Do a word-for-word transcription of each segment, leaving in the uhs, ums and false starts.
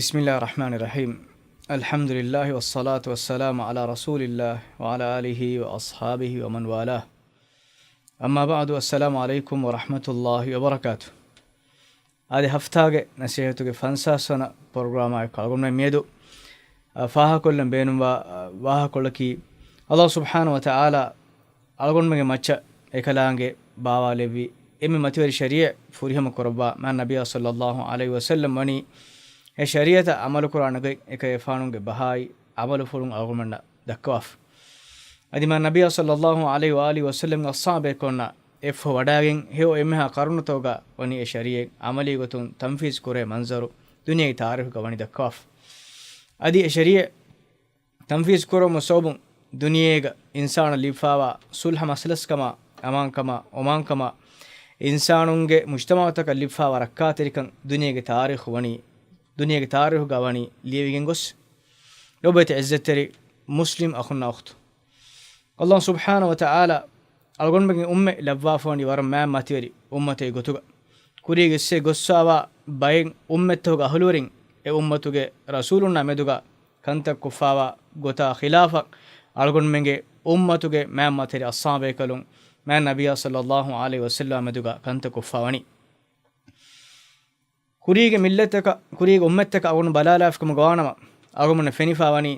بسم الله الرحمن الرحيم. الحمد لله والصلاة والسلام على رسول الله وعلى آله وأصحابه ومن والاه. أما بعد، السلام عليكم ورحمة الله وبركاته. އަދި ހަފްތާގެ ނަސޭހަތުގެ ފަންސާސް ވަނަ ޕްރޮގްރާމާއެކު އަޅުގަނޑުމެން މިއަދު، އަ، ފާހަގަކޮށްލަން ބޭނުންވާ، އަ، ވާހަކަކޮޅަކީ، އަﷲ ސުބްޙާނަހޫ ވަތަޢާލާ އަޅުގަނޑުމެންގެ މައްޗަށް އެކަލާނގެ ބާވާލެއްވި އެންމެ މަތިވެރި ޝަރީޢަތް ފުރިހަމަ ކުރައްވާ މާތް ނަބިއްޔާ ޞައްލައްލާހު ޢަލައިހި ވަސައްލަމް ވަނީ، އެ ޝަރީޢަތަށް ޢަމަލުކުރާނެ ގޮތް އެކަލޭގެފާނުގެ ބަހާއި ޢަމަލުފުޅުން އަޅުގަނޑުމެންނަށް ދައްކަވާފަ. އަދި މާތް ނަބިއްޔާ ޞައްލައްލާހު ޢަލައިހި ވައާލިހި ވަސައްލަމްގެ އަޞްޙާބުބޭކަލުންނާ އެއަށްފަހު ވަޑައިގެން ހެޔޮ އެންމެހާ ޤަރުނުތަކުގަ ވަނީ އެ ޝަރީޢަތް ޢަމަލީ ގޮތުން ތަންފީޒު ކުރޭ މަންޒަރު ދުނިޔޭގެ ތާރީޚުގަ ވަނީ ދައްކަވާފަ. އަދި އެ ޝަރީޢަތް ތަންފީޒު ކުރުމުގެ ސަބަބުން ދުނިޔޭގަ އިންސާނަށް ލިބިފާވާ ޞުލްޙަ މަސަލަސްކަމާ، އަމާންކަމާ، އޮމާންކަމާ، އިންސާނުންގެ މުޖްތަމަޢުތަކަށް ލިބިފާވާ ރައްކާތެރިކަން ދުނިޔޭގެ ތާރީޚު ވަނީ، ދުނިޔޭގެ ތާރީޚުގަ ވަނީ ލިޔެވިގެން ގޮސް. ލޮބުވެތި ޢިއްޒަތްތެރި މުސްލިމް އަޚުންނާ އުޚްތުން، އަﷲ ސުބްޙާނަހޫ ވަތަޢާލާ އަޅުގަނޑުމެންގެ އުއްމަތް ލައްވާފަވަނީ ވަރަށް މާތް މަތިވެރި އުއްމަތެއް ގޮތުގަ. ކުރީގެ އިސްވެ ގޮއްސާވާ ބައެއް އުއްމަތްތަކުގެ އަހުލުވެރިން އެ އުއްމަތުގެ ރަސޫލުންނާ މެދުގަ ކަންތައް ކޮށްފާވާ ގޮތާ ޚިލާފަށް އަޅުގަނޑުމެންގެ އުއްމަތުގެ މާތް މަތިވެރި އަޞްޙާބުބޭކަލުން މާތް ނަބިއްޔާ ޞައްލައްލާހު ޢަލައިހި ވަސައްލަމާ މެދުގަ ކަންތައް ކޮށްފާވަނީ. ކުރީގެ މިއްލަތަކަށް، ކުރީގެ އުއްމަތްތަކަށް އަޅުގަނޑު ބަލާލާފިކަމުގަ ވާނަމަ، އަޅުގަނޑުމެންނަށް ފެނިފާވަނީ،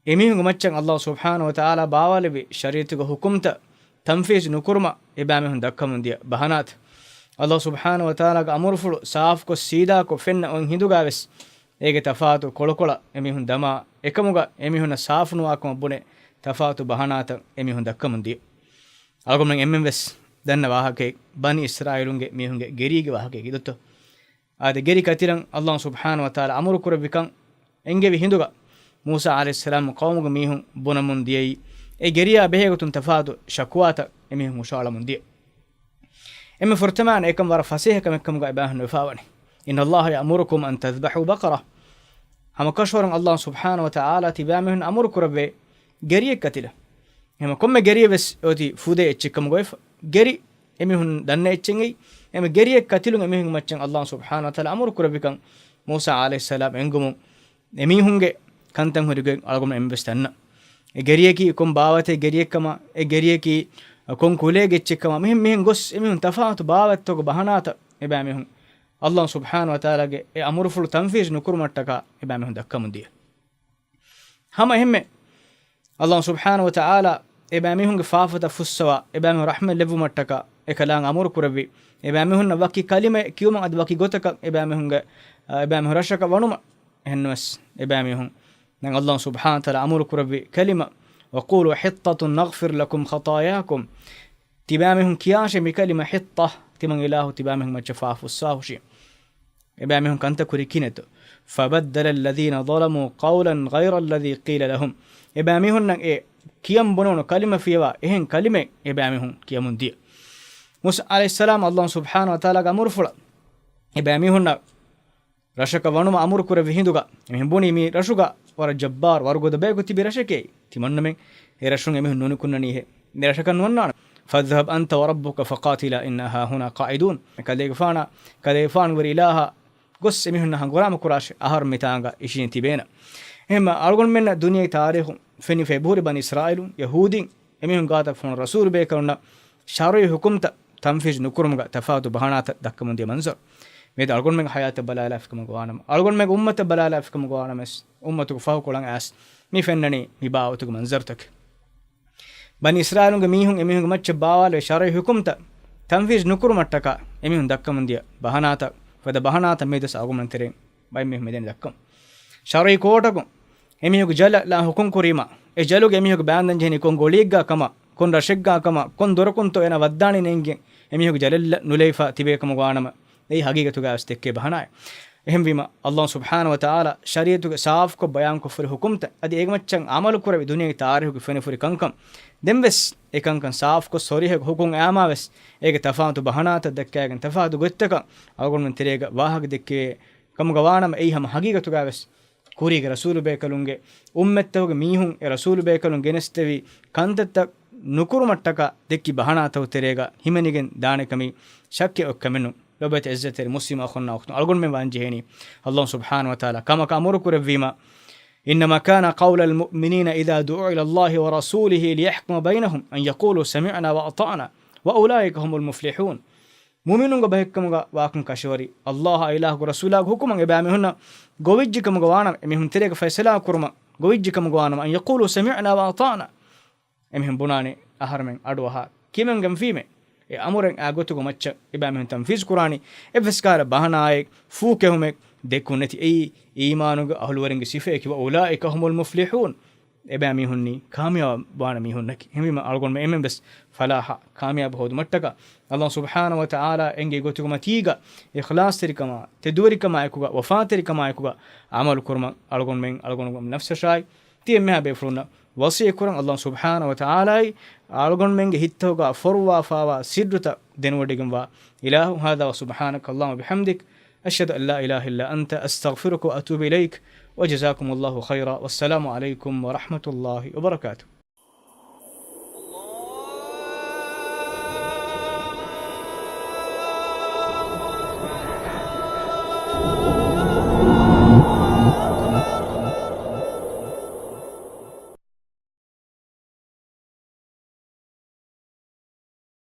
އެމީހުންގެ މައްޗަށް އަﷲ ސުބްޙާނަހޫ ވަތަޢާލާ ބާވާލެއްވި ޝަރީޢަތުގެ ޙުކުމްތައް ތަންފީޒު ނުކުރުމަށް އެބައިމީހުން ދައްކަމުން ދިޔަ ބަހަނާތައް. އަﷲ ސުބްޙާނަހޫ ވަތަޢާލާގެ އަމުރުފުޅު ސާފުކޮށް ސީދާކޮށް ފެންނަ އޮތް ހިނދުގަވެސް، އޭގެ ތަފާތު ކޮޅުކޮޅަށް އެމީހުން ދަމާ، އެކަމުގަ އެމީހުންނަށް ސާފުނުވާކަމަށް ބުނެ ތަފާތު ބަހަނާތައް އެމީހުން ދައްކަމުން ދިޔަ. އަޅުގަނޑުމެން އެންމެން ވެސް ދަންނަ ވާހަކައެއް، ބަނީ އިސްރާއީލުންގެ މީހުންގެ ގެރީގެ ވާހަކައެއް ދޮއްތޯ؟ އާދެ، ގެރި ކަތިލަން އަﷲ ސުބްޙާނަހޫ ވަތަޢާލާ އަމުރު ކުރެއްވިކަން އެންގެވި ހިނދުގަ، މޫސާ ޢަލައިހިއްސަލާމް ޤައުމުގެ މީހުން ބުނަމުން ދިޔައީ، އެ ގެރިޔާ ބެހޭގޮތުން ތަފާތު ޝަކުވާތައް އެމީހުން ހުށައަޅަމުން ދިޔަ. އެންމެ ފުރަތަމަ އެކަން ވަރަށް ފަސޭހަ ކަމެއްކަމުގަ އެބައިމީހުން ވެފާވަނީ. إن الله يأمركم أن تذبحوا بقرة. ހަމަކަށަވަރުން އަﷲ ސުބްޙާނަހޫ ވަތަޢާލާ ތިބާމީހުން އަމުރު ކުރެއްވޭ ގެރިއެއް ކަތިލަން. އެހެން ކޮންމެ ގެރިއެއް ވެސް އޮތީ ފުދޭ އެއްޗެއްކަމުގައި ވެފަ. ގެރި އެމީހުން ދަންނަ އެއްޗެއް އެއީ. އެމެ ގެރިއެއް ކަތިލުން އެމީހުން މައްޗަށް އަﷲ ސުބްޙާނަހޫ ވަތަޢާލާ އަމުރު ކުރެއްވިކަން މޫސާ ޢަލައިހިއްސަލާމް އެންގުމުން އެމީހުންގެ ކަންތައް ހުރިގޮތް އަޅުގަނޑު އެންމެން ވެސް ދަންނަ. އެ ގެރިޔަކީ ކޮން ބާވަތެއް ގެރިއެއްކަމަށް، އެ ގެރިޔަކީ ކޮން ކުލައެއްގެ އެއްޗެއްކަމަށް، މިހެން މިހެން ގޮސް އެމީހުން ތަފާތު ބާވަތްތަކުގެ ބަހަނާތައް އެބައިމީހުން އަﷲ ސުބްޙާނަހޫ ވަތަޢާލާގެ އެ އަމުރުފުޅު ތަންފީޒު ނުކުރުމަށްޓަކާ އެބައިމީހުން ދައްކަމުން ދިޔަ. ހަމަ އެހެންމެ އަﷲ ސުބްޙާނަހޫ ވަތަޢާލާ އެބައިމީހުންގެ ފާފަތައް ފުއްސަވާ، އެބައިމީހުން ރަޙްމަތް ލެއްވުމަށްޓަކާ އެކަލާނގެ އަމުރު ކުރެއްވި، އެބައިމީހުންނަށް ވަކި ކަލިމައެއް ކިޔުމަށް އަދި ވަކި ގޮތަކަށް އެބައިމީހުންގެ، އަ، އެބައިމީހުން ރަށަކަށް ވަނުމަށް. އެހެންނަމަވެސް އެބައިމީހުން ދެން އަﷲ ސުބްޙާނަހޫ ވަތަޢާލާ އަމުރު ކުރެއްވި ކަލިމަ، وَقُولُوا حِطَّةٌ نَغْفِرْ لَكُمْ خَطَايَاكُمْ. ތިބާމީހުން ކިޔާށޭ މި ކަލިމަ ޙިއްޠަ، ތިމަން އިލާހު ތިބާމީހުން މައްޗަށް ފާފަ ފުއްސާހުށީ. އެބައިމީހުން ކަންތައް ކުރީ ކިހިނެއްތޯ؟ فَبَدَّلَ الَّذِينَ ظَلَمُوا قَوْلًا غَيْرَ الَّذِي قِيلَ لَهُمْ. އެބައިމީހުންނަށް އެ ކިޔަން ބުނެވުނު ކަލިމަ ފިޔަވާ އެހެން ކަލިމައެއް އެބައިމީހުން ކިޔަމުން ދިޔަ. މޫސާ ޢަލައިހިއްސަލާމް އަﷲ ސުބްޙާނަހޫ ވަތަޢާލާގެ އަމުރުފުޅަށް އެބައިމީހުންނަށް ރަށަކަށް ވަނުމަށް އަމުރު ކުރެއްވި ހިނދުގަ، އެމީހުން ބުނީ މި ރަށުގަ ވަރަށް ޖައްބާރު ވަރުގަދަ ބަޔަކު ތިބި ރަށެކޭ. ތިމަންނަމެން އެ ރަށުން އެމީހުން ނުނިކުންނަނީހޭ. މި ރަށަކަށް ނުވަންނާނެ. فَاذْهَبْ أَنْتَ وَرَبُّكَ فَقَاتِلَا إِنَّا هَاهُنَا قَاعِدُونَ. ކަލޭގެފާނާ، ކަލޭގެފާނުގެ ވެރި އިލާހާ ގޮސް އެމީހުންނާ ހަނގުރާމަ ކުރާށޭ، އަހަރު މިތާނގަ އިށީން ތިބޭނަން. އެހެންމަ އަޅުގަނޑުމެންނަށް ދުނިޔޭގެ ތާރީޚު ފެނިފައި ބުހުރި ބަނީ އިސްރާއީލުން، ޔަހޫދީން، އެމީހުން ގާތަށް ފޮނު ރަސޫލު ބޭކަލުންނަށް ޝަރުޢީ ޙުކުމްތައް ތަންފީޒު ނުކުރުމުގަ ތަފާތު ބަހަނާތައް ދައްކަމުން ދިޔަ މަންޒަރު. މިއަދު އަޅުގަނޑުމެންގެ ޙަޔާތަށް ބަލާލާފިކަމުގަ ވާނަމަ، އަޅުގަނޑުމެންގެ އުއްމަތަށް ބަލާލާފިކަމުގަ ވާނަމަވެސް، އުއްމަތުގެ ފަހުކޮޅަށް އައިސް މި ފެންނަނީ މި ބާވަތުގެ މަންޒަރުތަކެއް. ބަނީ އިސްރާއީލުންގެ މީހުން އެމީހުންގެ މައްޗަށް ބާވާލެވި ޝަރުޢީ ޙުކުމްތައް ތަންފީޒު ނުކުރުމަށްޓަކާ އެމީހުން ދައްކަމުން ދިޔަ ބަހަނާތައް، ފަދަ ބަހަނާތައް މިއަދު އަޅުގަނޑުމެން ތެރެއިން ބައެއް މީހުން މިދަނީ ދައްކަމުން. ޝަރުޢީ ކޯޓަކުން އެމީހުންގެ ޖަލަށް ލާ ޙުކުމް ކުރީމާ، އެ ޖަލުގަ އެމީހުންގެ ބައިން ދަން ޖެހެނީ ކޮން ގޮޅިއެއްގާ ކަމަށް، ކޮން ރަށެއްގާ ކަމަށް، ކޮން ދޮރަކުންތޯ އޭނާ ވައްދާނީ ނޭނގިގެން އެމީހުންގެ ޖަލަށް ނުލެވިފަ ތިބޭ ކަމަށް ވާނަމަ، އެއީ ހަގީގަތުގަވެސް ދެއްކޭ ބަހަނާއެއް. އެހެންވީމަ، އަﷲ ސުބްޙާނަހޫ ވަތަޢާލާ ޝަރީޢަތުގެ ސާފުކޮށް ބަޔާންކޮށްފައި ޙުކުމްތައް އަދި އޭގެ މައްޗަށް ޢަމަލު ކުރެވި ދުނިޔޭގެ ތާރީޚުގެ ފެނިފުރި ކަންކަން ދެން ވެސް އެކަންކަން ސާފުކޮށް ޞަރީޙަ ޙުކުމް އައީމާވެސް އޭގެ ތަފާތު ބަހަނާތައް ދައްކައިގެން ތަފާތު ގޮތްތަކަށް އަޅުގަނޑުމެން ތެރޭގަ ވާހަކަ ދެއްކެވޭ ކަމުގަ ވާނަމަ، އެއީ ހަމަ ހަގީގަތުގަވެސް ކުރީގެ ރަސޫލުބޭކަލުންގެ އުއްމަތްތަކުގެ މީހުން އެ ރަސޫލުބޭކަލުން ގެނެސްދެވި ކަންތައްތައް ނުކުރުމަށްޓަކާ ދެއްކި ބަހަނާތަކުގެ ތެރޭގަ ހިމެނިގެން ދާނެކަމީ ޝައްކެއް އޮތްކަމެއް ނޫން. ލޮބުވެތި ޢިއްޒަތްތެރި މުސްލިމް އަޚުންނާ އުޚްތުން، އަޅުގަނޑުމެން ވާން ޖެހޭނީ ﷲ ސުބްޙާނަހޫ ވަތަޢާލާ ކަމަކަށް އަމުރު ކުރެއްވީމަ، إنما كان قول المؤمنين إذا دعوا إلى الله ورسوله ليحكم بينهم أن يقولوا سمعنا وأطعنا وأولئك هم المفلحون. މުއުމިނުންގެ ބަހެއްކަމުގަ ވާކަން ކަށަވަރި، ﷲ އާ އިލާހުގެ ރަސޫލާގެ ޙުކުމަށް އެބައިމީހުންނަށް ގޮވިއްޖެކަމުގަ ވާނަމަ، އެމީހުން ތެރޭގަ ފައިސަލާ ކުރުމަށް ގޮވިއްޖެކަމުގަ ވާނަމަ، أن يقولوا سمعنا وأطعنا. އެމީހުން ބުނާނެ، އަހަރެމެން އަޑުއަހާ، ކިމެންގެން ވީމެ؟ އެ އަމުރެއް އާ ގޮތުގެ މައްޗަށް އެބައިމީހުން ތަންފީޒު ކުރާނީ. އެއްވެސް ކަހަލަ ބަހަނާއެއް، ފޫކެހުމެއް ދެއްކުން ނެތި. އެއީ އީމާނުގެ އަހުލުވެރިންގެ ސިފަޔަކީ، وأولئك هم المفلحون. އެބައިމީހުންނީ ކާމިޔާބު ވާނެ މީހުންނަކީ. އެހެންވީމަ އަޅުގަނޑުމެން އެންމެން ވެސް ފަލާޙަށް، ކާމިޔާބު ހޯދުމަށްޓަކާ، ﷲ ސުބްޙާނަހޫ ވަތަޢާލާ އެންގޭ ގޮތުގެ މަތީގަ އިޚްލާޞްތެރިކަމާ، ތެދުވެރިކަމާއެކުގަ، ވަފާތެރިކަމާއެކުގަ ޢަމަލު ކުރުމަށް އަޅުގަނޑުމެން، އަޅުގަނޑުގެ ނަފްސަށާއި، ތި އެންމެހާ ބޭފުޅުންނަށް ވަޞިއްޔަތް ކުރަން. ﷲ ސުބްޙާނަހޫ ވަތަޢާލާއި އަޅުގަނޑުމެންގެ ހިތްތަކުގަ ފޮރުވާފާވާ ސިއްރުތައް ދެނެވޮޑިގެންވާ އިލާހު. هذا وسبحانك اللهم وبحمدك، أشهد أن لا إله إلا أنت، أستغفرك وأتوب إليك، وجزاكم الله خيرا، والسلام عليكم ورحمة الله وبركاته.